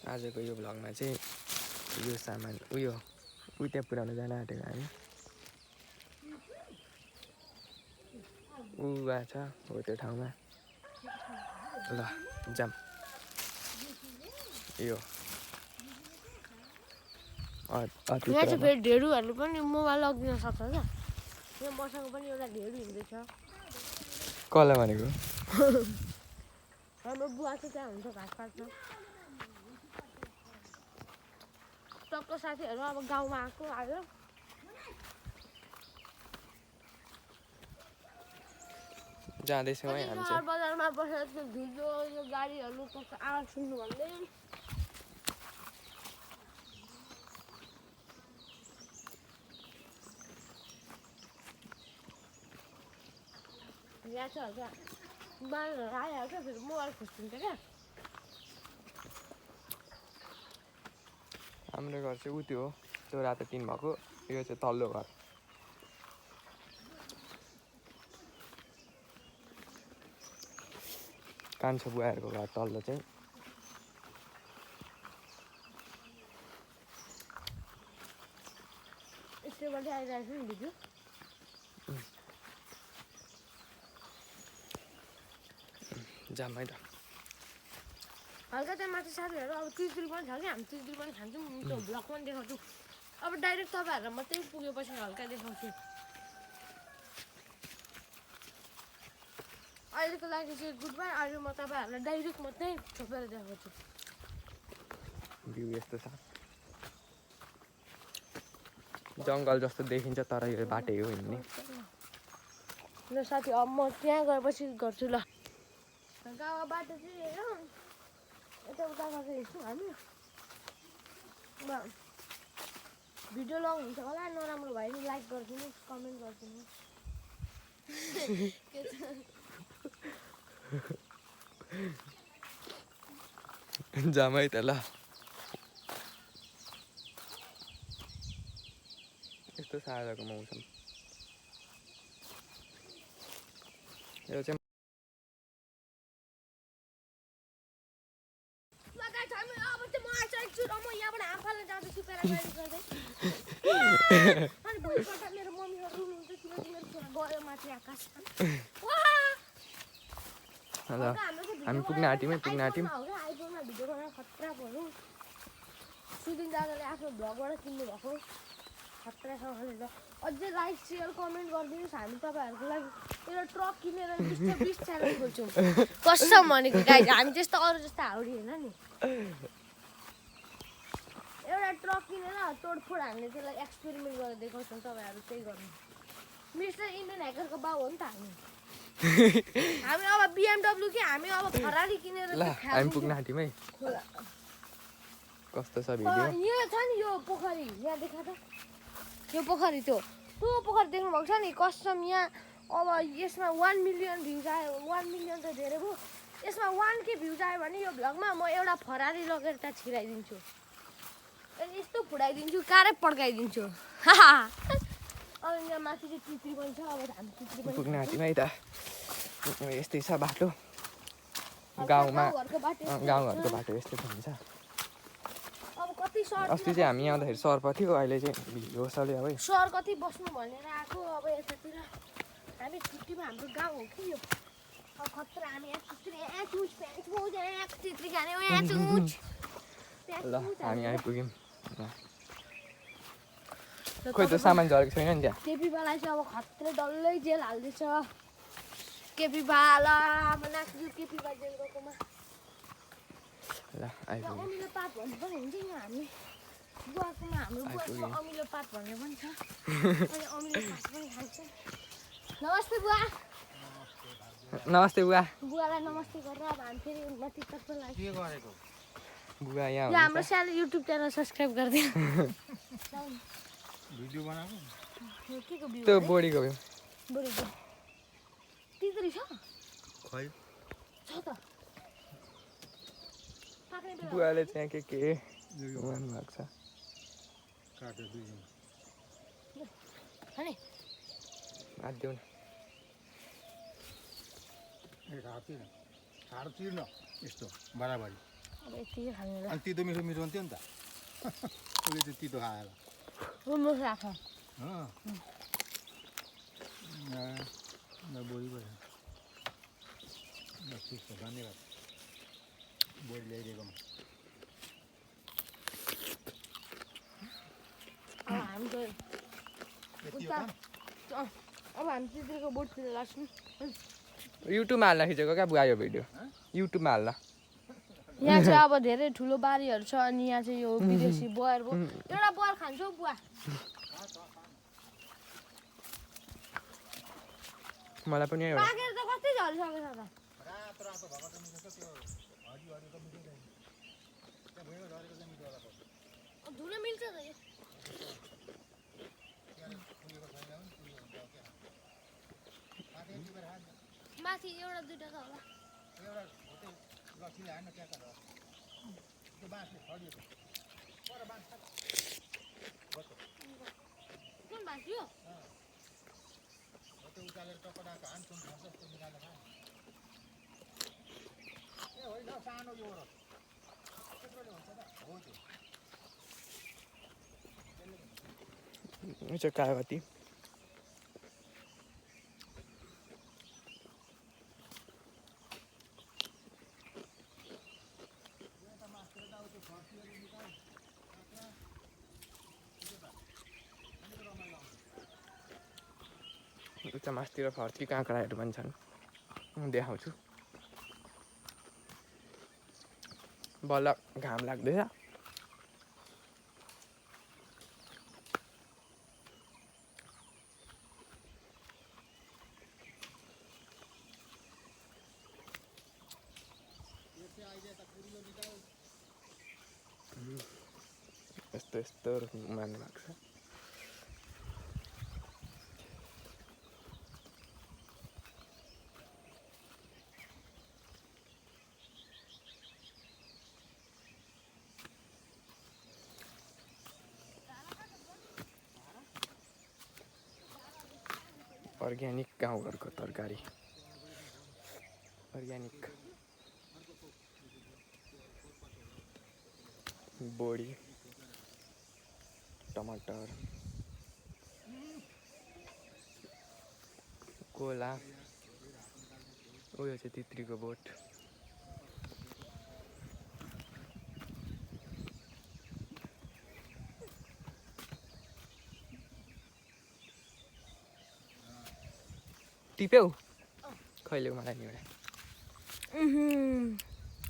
आजको यो भ्लगमा चाहिँ यो सामान उयो त्यहाँ पुऱ्याउन जान आँटेको हामी गएको छ हो त्यो ठाउँमा ल जाम यो यहाँ चाहिँ फेरि ढेँडुहरू पनि मोबाइल लगिदिन सक्छ क्या यहाँ मसँग पनि एउटा ढेँडु हिँड्दैछ कसलाई भनेको हाम्रो बुवा चाहिँ त्यहाँ हुन्छ घाँस काट्छ टक्क साथीहरू अब गाउँमा आयो जाँदैछौँ है हामी चाहिँ बजारमा बसेर त्यो भिडियो यो गाडीहरू कस्तो आवाज सुन्नु भन्दै यहाँ चाहिँ हल्का बाँधेर आइहाल्छ फेरि मोबाइल खोज्दिन्छ क्या हाम्रो घर चाहिँ उ त्यो हो त्यो रातो टिन भएको यो चाहिँ तल्लो घर कान्छो बुवाहरूको घर तल्लो चाहिँ यस्तोबाट आइरहेको नि भिडियो जाम है त हल्का त्यहाँ माथि साथीहरू अब तित्री पनि छ कि हामी तित्री पनि खान्छौँ त्यो भ्लग पनि देखाउँछु अब डाइरेक्ट तपाईँहरूलाई मात्रै पुगेपछि हल्का देखाउँछु अहिलेको लागि चाहिँ गुड बाई अहिले म तपाईँहरूलाई डाइरेक्ट मात्रै छोपेर देखाउँछु भ्यू यस्तो छ जङ्गल जस्तो देखिन्छ तर यो बाटै हो हिँड्ने ल साथी अब म त्यहाँ गएपछि गर्छु ल गाउँको बाटो चाहिँ हेरौँ यता उता गरेर हिँड्छौँ हामी भिडियो लङ हुन्छ होला नराम्रो भयो नि लाइक गरिदिनु कमेन्ट गरिदिनु जाम है त ल यस्तो साँझको मौसम यो चाहिँ अनि भोलिपल्ट मेरो मम्मीहरू रुनुहुन्छ किनकि मेरो छोरा गयो माथि आकाश हामी पुग्न आँट्यौँ आइफोनमा भिडियो बनाएर खतरा पऱ्यो सुदिन दादाले आफ्नो भ्लगबाट किन्नु भएको खतरासँगले ल अझै लाइक सेयर कमेन्ट गरिदिनुहोस् हामी तपाईँहरूको लागि एउटा ट्रक किनेर 20 च्यानल खोल्छौँ कसम भनेको गाइज हामी त्यस्तो अरू जस्तो हाउडी होइन नि एउटा ट्रक किनेर तोडफोड हामीले त्यसलाई एक्सपेरिमेन्ट गरेर देखाउँछौँ तपाईँहरू त्यही गर्नु मिस्टर इन्डियन ह्याकरको बाउ हो नि त हामी अब BMW कि हामी अब फरारी किनेर ल हामी पुग्न आँट्यौँ है कस्तो छ भिडियो यहाँ छ नि यो पोखरी यहाँ देखा त यो पोखरी त्यो पोखरी देख्नु भएको छ नि कसम यहाँ अब यसमा 1 मिलियन भ्युज आयो 1 मिलियन त धेरै भयो यसमा 1K भ्युज आयो भने यो भ्लगमा म एउटा फरारी लगेर त्यहाँ छिराइदिन्छु अनि यस्तो फुडाइदिन्छु कारै पड्काइदिन्छु अनि यहाँ माथि चाहिँ तित्री पनि छ अब हामी तित्री पनि पुग्न आँट्यौँ है त यस्तै छ बाटो गाउँमा गाउँघरको बाटो यस्तै हुन्छ अब कति सर अस्ति चाहिँ हामी आउँदाखेरि सर्प थियो अहिले चाहिँ भिडियो चल्यो है सर कति बस्नु भनेर आएको अब यतातिर हामी छुट्टीमा हाम्रो गाउँ हो कि यो अब खतरा हामी यहाँ चुच प्याच पाउँछ यहाँ तित्री खाने यहाँ चुच ल हामी आइपुग्यौँ खोइ त सामान झरेको छैन नि त्यहाँ केपीबालाई चाहिँ अब खतरा डल्लै जेल हाल्दैछ केपीबाला अब नाच्छु केपीबा जेल गएकोमा ल आइपुग्यौँ अमिलो पात भन्ने पनि हुन्छ यहाँ हामी बुवाकोमा हाम्रो बुवाको अमिलो पात भन्ने पनि छ अनि अमिलो पात पनि खान्छ नमस्ते बुवा नमस्ते बुवा बुवालाई नमस्ते गरेर अब हामी फेरि टिकटको लागि के गरेको बुवा यहाँ हाम्रो सानो युट्युब च्यानल सब्स्क्राइब गरिदिनु भिडियो बनाएको के को भिडियो त्यो बोडीको बोडीको तित्री छ खै छ त बुवाले चाहिँ के गर्नु भएको छ काटेर दुई अनि हालिदेऊ न हात तिर न यस्तो बराबरी अब यतिकै खानु होला अनि तितो मिठो मिठो हुन्थ्यो नि त उसले चाहिँ तितो खाएर मोमो राख हो बोरी भयो ठिक छ धन्यवाद बोरी ल्याइदिएकोमा अब हामी त यति हो उता काम अब हामी चित्रेको बोटतिर लाग्छौँ युट्युबमा हाल्न खिचेको क्या बुवा यो भिडियो युट्युबमा हाल्न यहाँ चाहिँ अब धेरै ठुलो बारीहरू छ अनि यहाँ चाहिँ यो विदेशी बयर भयो एउटा बयर खान्छौ बुवा मलाई पनि एउटा पाकेर त कति झरिसकेछ त रातो रातो भएको चाहिँ मिठो छ त्यो हरियो हरियो मिठो छैन त्यहाँ भुइँमा झरेको चाहिँ मिठो होला धुन मिल्छ त यो फुलेको छैन भने फुलेको हुन्छ क्या पाकेको टिपेर खान्छ माथि एउटा दुइटा त होला एउटा होटेल लक्ष्मीले हान्न त्यहाँ कता त्यो बाँसले छडिएको पर बाँस छ कुन भाँच्यो त्यो उचालेर टपडाको हान सुन खान्छ जस्तो निकालेर खा ए होइन सानो यो हो त्यत्रोले हुन्छ त हो त्यो यो कागती उता मासतिर फर्की काँक्राहरू पनि छन् देखाउँछु बल्ल घाम लाग्दैछ यस्तो यस्तो मार्नु भएको छ अर्ग्यानिक गाउँघरको तरकारी अर्ग्यानिक बोडी टमाटर कोला उयो चाहिँ तित्रीको बोट टिप्यौ खैले मलाई नि एउटा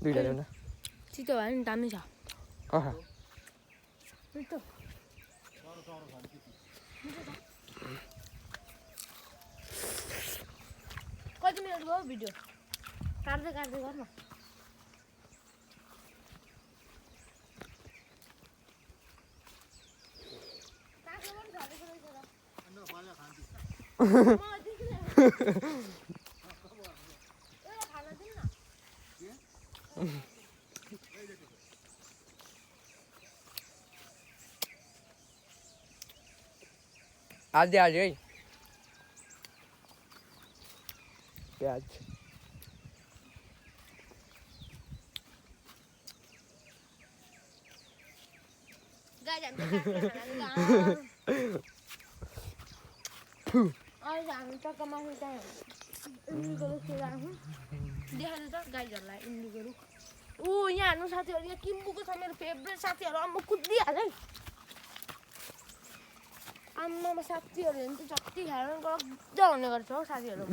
दुईटा ल्याउन चितो भयो नि दामी छ कहाँ मिठो कति मिनट भयो भिडियो काट्दै काट्दै गर न हाल्दै हाल्यो है प्याज हामी टक्क माथि त्यहाँ इन्डीको रुख राखौँ देखाएर त गाईहरूलाई इन्डीको रुख ऊ यहाँ हान्नु साथीहरू यहाँ किम्बुको छ मेरो फेभरेट साथीहरू अम्म कुदिहाल्यो है आम्मामा साथीहरू हेर्नु चाहिँ जति खाएर गजब हुने गर्छ हौ साथीहरू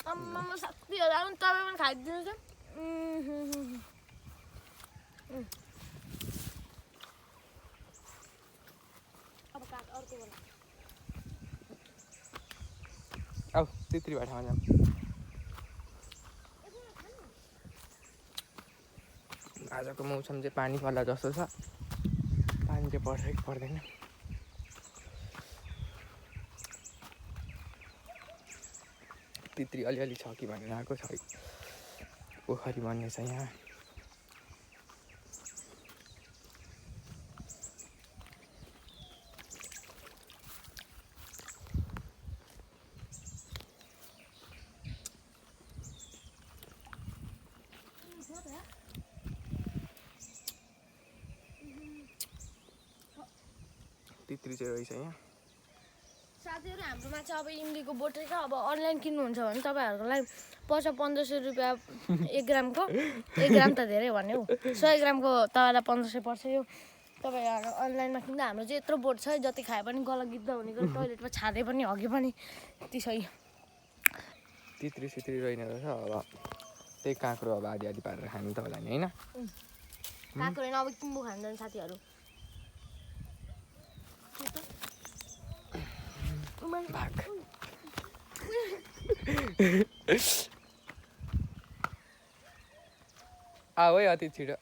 आम्मामा साथीहरू आउनु तपाईँ पनि खाइदिनुहोस् अब काट अर्को बेला औ तित्री भाटामा जाऊँ आजको मौसम चाहिँ पानी पर्ला जस्तो छ पानी चाहिँ पर्छ कि पर्दैन तित्री अलिअलि छ कि भनेर आएको छ पोखरी बन्ने छ यहाँ तित्री चाहिँ रहेछ यहाँ साथीहरू हाम्रोमा चाहिँ अब इमलीको बोट छ अब अनलाइन किन्नुहुन्छ भने तपाईँहरूको लागि पर्छ 1500 रुपियाँ 1 ग्रामको 1 ग्राम त धेरै भन्ने हौ 100 ग्रामको तपाईँलाई 1500 पर्छ यो तपाईँहरू अनलाइनमा किन्दा हाम्रो चाहिँ यत्रो बोट छ जति खाए पनि गला गिद्दा हुनेको टोइलेटमा छाडे पनि हगे पनि यति छ तित्री सित्री रहेन रहेछ अब त्यही काँक्रो अब आधी आधी पारेर खानु त होला नि होइन काँक्रो होइन अब किम्बु खान्छन् साथीहरू भाग आऊ है अति छिटो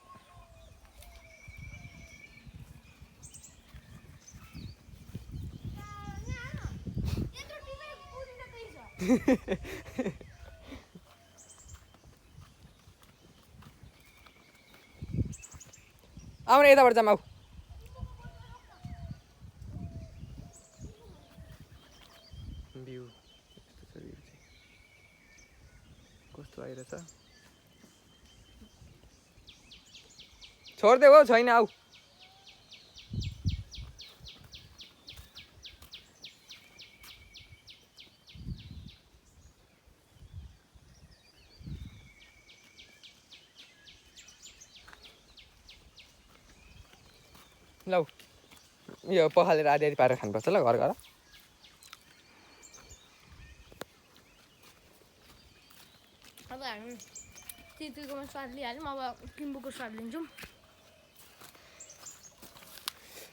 आऊ न यताबाट जाऊँ आऊ भ्यू यस्तो छ भ्यू चाहिँ कस्तो आइरहेछ छोड्दे हो छैन आऊ लौ यो पखालेर आधी आधी पारेर खानुपर्छ ल घर घर अब हामी तित्रीकोमा स्वाद लिइहाल्यौँ अब किम्बुको स्वाद लिन्छौँ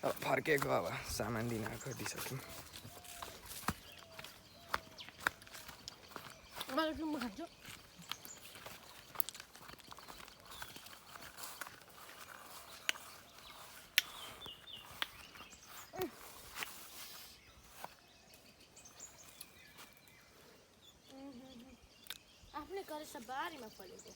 अब फर्केको अब सामान लिन आएको दिइसक्यौँ मलाई किम्बु खान्छु आफ्नै करेसा बारीमा फलेको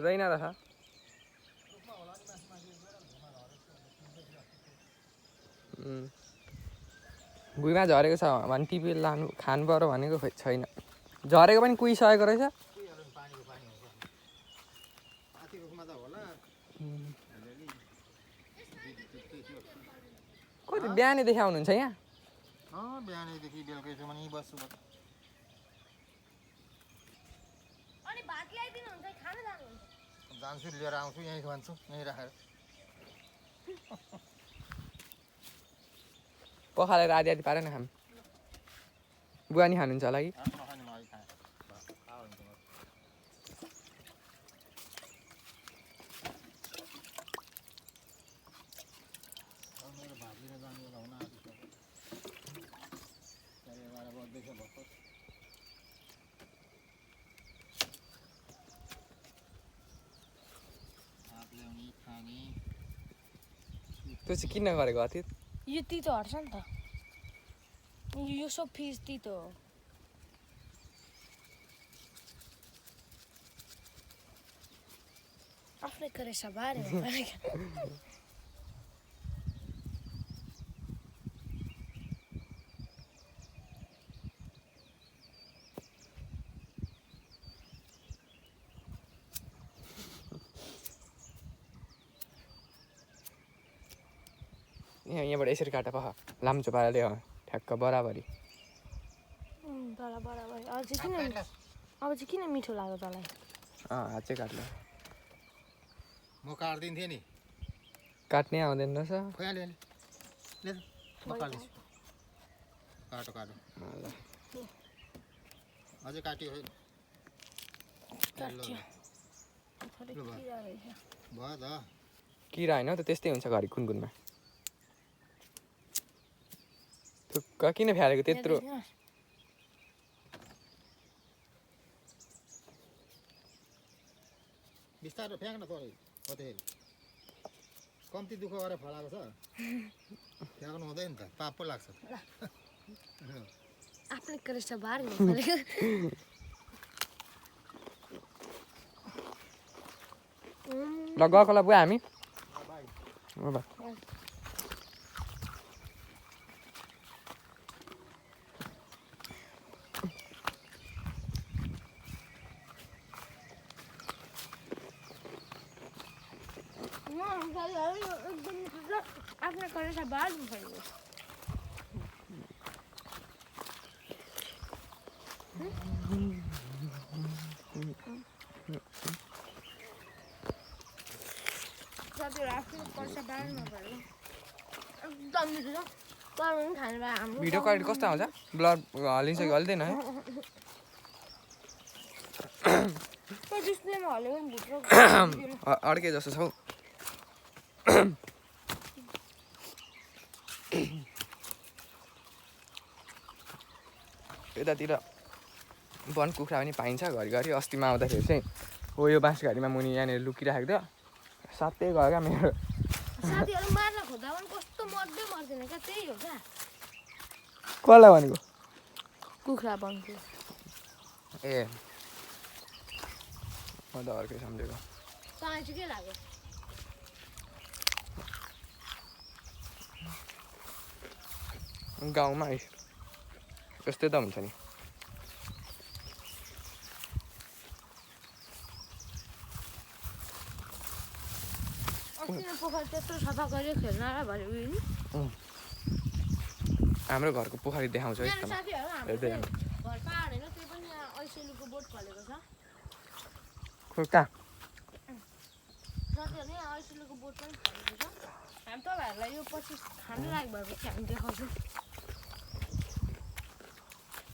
रहेन रहेछ भुइँमा झरेको छ भने टिपेर लानु खानु पर्यो भनेको खोइ छैन झरेको पनि कुहिसकेको रहेछ कति बिहानैदेखि आउनुहुन्छ यहाँ बिहानैदेखि बेलुकैसम्म यहीँ बस्छु अनि भात ल्याइदिनुहुन्छ खान जानुहुन्छ जान्छु लिएर आउँछु यहीँ खान्छु यहीँ राखेर पखालेर आधी आधी पारेन खाम बुवा नि खानुहुन्छ होला कि मेरो भात लिन जानु बेला हुन आँटिसक्यो बज्दैछ भर्खर भात ल्याउने खाने त्यो चाहिँ किन गरेको अतीत यो तितो हट्छ नि त यो सब फिस तितो हो आफ्नै करेसा बारीमा फलेको यहाँबाट यसरी काटा पख लाम्चो पाराले ठ्याक्क बराबरी तल बराबर अब चाहिँ किन मिठो लाग्यो तँलाई हात चाहिँ काट्नु म काट्दिन्थेँ नि काट्नै आउँदैन रहेछ खोइ अलि म काट्दैछु काटो काटो अझै काट्यो भयो त किरा होइन त त्यस्तै हुन्छ घरि कुनकुनमा थुक्क किन फ्यालेको त्यत्रो यहाँ बिस्तारो फ्याँक न तँलाई कतै कम्ती दुःख गरेर फलाएको छ फ्याँक्नु हुँदैन त पाप पो लाग्छ आफ्नै करेछ बार नफलेको ल गएको ल बुवा हामी आफ्नै करेछ बार नफलेको भिडियो क्वालिटी कस्तो आउँछ ब्लर हल्लिन्छ कि हल्दैन है अड्के जस्तो छ हौ यतातिर वन कुखुरा पनि पाइन्छ घरिघरि अस्तिमा आउँदाखेरि चाहिँ हो यो बाँसघारीमा मुनि यहाँनिर लुकिराखेको थियो साथै गयो क्या मेरो साथीहरू मार्न खोज्दा पनि कस्तो मर्दै मर्दैन क्या त्यही हो क्या कसलाई भनेको कुखुरा बन्थ्यो ए म त अर्कै सम्झेको तँलाई चाहिँ के लाग्यो गाउँमा यस्तै त हुन्छ नि अस्ति पोखरी त्यत्रो सफा गरेर खेल्न र भने उयो नि हाम्रो घरको पोखरी देखाउँछ है मेरो साथीहरू हाम्रो घर पाहाड होइन त्यो पनि यहाँ ऐसेलुको बोट फलेको छ खोइ कहाँ साथीहरू यहाँ ऐसेलुको बोट पनि फलेको छ हामी तपाईँहरूलाई यो पछि खानु लायक भएपछि हामी देखाउँछौँ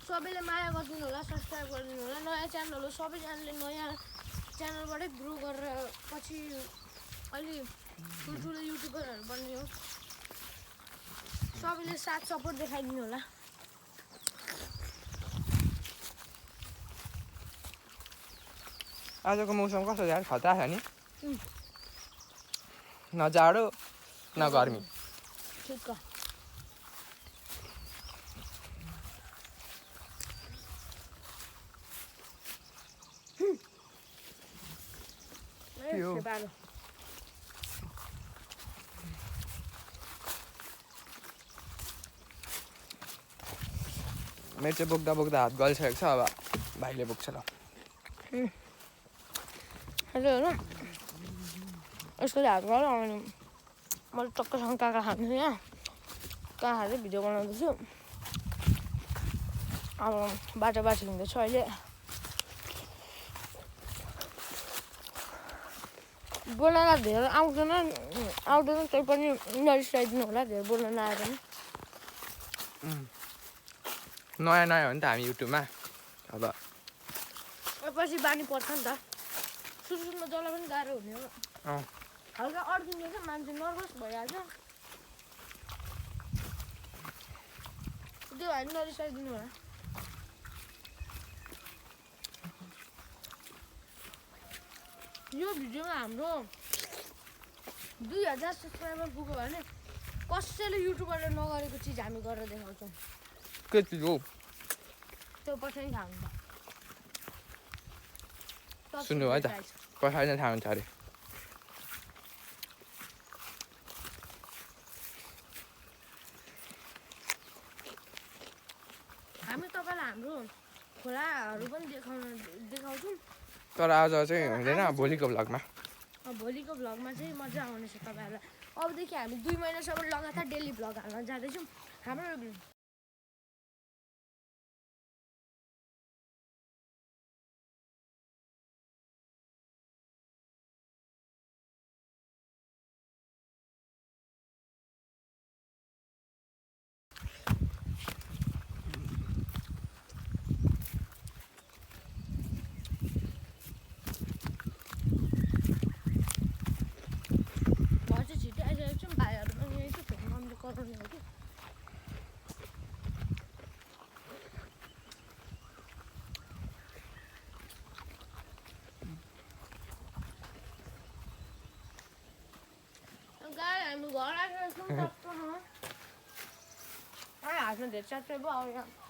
सबैले माया गरिदिनु होला सब्सक्राइब गरिदिनु होला नयाँ च्यानल हो सबैजनाले नयाँ च्यानलबाटै ग्रो गरेर पछि अलि ठुल्ठुलो युट्युबरहरू बन्ने हो सबैले साथ सपोर्ट देखाइदिनु होला आजको मौसम कस्तो छ यार खतरा छ नि न जाडो न गर्मी ठिक मेरो चाहिँ बोक्दा बोक्दा हात गलिसकेको छ अब भाइले बोक्छ ल हेलो हेर्नु यसको हात गर अनि मैले टक्कसँग काका खान्छु यहाँ कहाँ खाँदै भिडियो बनाउँदैछु अब बाटो हिँड्दैछु अहिले बोल्न धेरै आउँदैन त्यही पनि नरिसाइदिनु होला धेरै बोल्न नआए पनि नयाँ नयाँ हो नि त हामी युट्युबमा अब पछि बानी पर्छ नि त सुरुमा जसलाई पनि गाह्रो हुने हो हल्का अड्किन्छ क्या मान्छे नर्भस भइहाल्छ त्यो भएर नरिसाइदिनु होला यो भिडियोमा हाम्रो 2000 सब्सक्राइबर पुग्यो भने कसैले युट्युबरले नगरेको चिज हामी गरेर देखाउँछौँ के चिज हो त्यो पछि थाहा हुन्छ सुन्नु है त कसैले थाहा हुन्छ अरे हामी तपाईँलाई हाम्रो खोलाहरू पनि देखाउँछौँ तर आज चाहिँ हुँदैन भोलिको भ्लगमा भोलिको भ्लगमा चाहिँ मजा आउनेछ तपाईँहरूलाई अबदेखि हामी 2 महिनासम्म लगातार डेली भ्लग हाल्न जाँदैछौँ हाम्रो गाई हामी घर आएर सुन सक्छौँ हातमा धेरै च्यात्रै भयो यहाँ